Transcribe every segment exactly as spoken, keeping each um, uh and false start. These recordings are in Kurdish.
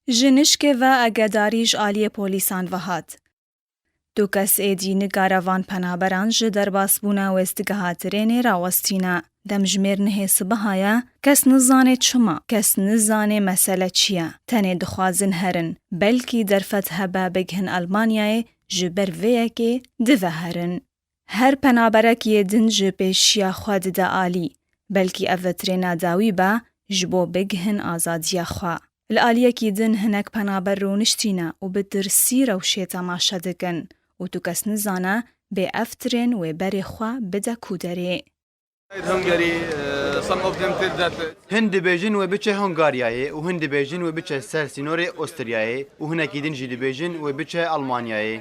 Ji nişkê ve agedarî ji aliyê polîsan ve hat. Du kes êdî nikare van penaberan ji derbasbûna wêzdigeha trênê rawestîne. Demjimêr nihê sibiha ye, kes nizane çima, kes nizane mesele çi ye. Tenê dixwazin herin, belkî derfet hebe bigihin Elmanyayê, ji ber vê yekê dive herin. Her penaberek yê din ji pêşiya xwe dide alî, belkî ev trêna dawî be ji bo bigihin azadiya xwe. Li aliyekî din hinek penaber rûniştîne û bi tirsî rewşê temaşe dikin û tu kes nizane bê ev trên wê berê xwe bide ku derê. Hungary, uh, some of them tell that, uh, Hin dibêjin wê biçe Hungaryayê û hin dibêjin wê biçe ser sînorê Ostriyayê û hinekî din jî dibêjin wê biçe Almanyayê.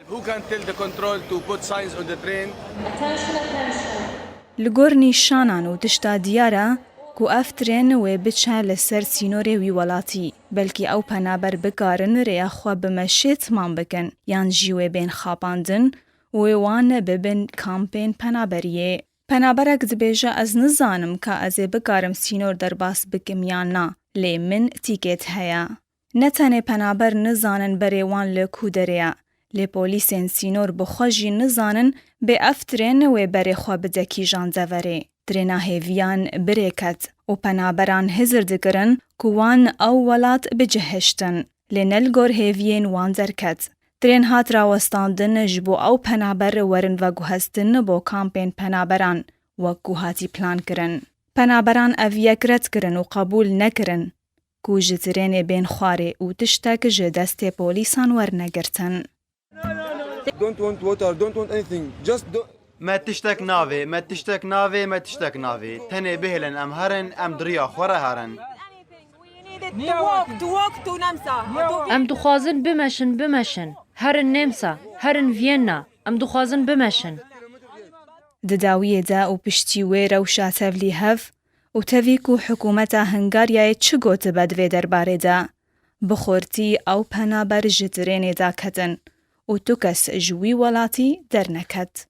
Who can tell the control to put signs on the train? Li gor nîşanan û tişta diyar e ku ev trên wê biçe li ser sînorê wî welatî. Belkî ew penaber bikarin rêya xwe bi meşê timam bikin yan jî wê bên xapandin û wê wan bibin kampên penaberiyê. Penaberek dibêje, ez nizanim ka ez ê bikarim sînor derbas bikim yan na, lê min tîkêt heye. Ne tenê penaber nizanin berê wan li ku derê ye, lê polîsên sînor bi xwe jî nizanin bê ev trên wê berê xwe bide kîjan deverê. Trêna hêviyan birê ket û penaberan hizir dikirin ku wan ew welat bicihiştin, lê ne li gor hêviyên wan derket. Trên hat rawestandin ji bo ew penaber werin veguhestin bo kampên penaberan, wek ku hatî plankirin. Penaberan ev yek red kirin û qebûl nekirin ku ji trênê bên xwarê û tiştek ji destê polîsan werne girtin. Don't want water, don't want anything. Just do. Me tiştek navê, me tiştek navê, me tiştek navê. Tenê bihêlin em herin, em di riya xwe re herin. Em dixwazin bimeşin, bimeşin. Herin Nemsa, herin Vienna. Em dixwazin bimeşin. Di dawiyê de û piştî wê rewşa tevlî hev û tevî ku hikûmeta Hungaryayê çi gotibe di vê derbarê de, bi xurtî ew penaber ji trênê daketin û tu kes ji wî welatî derneket.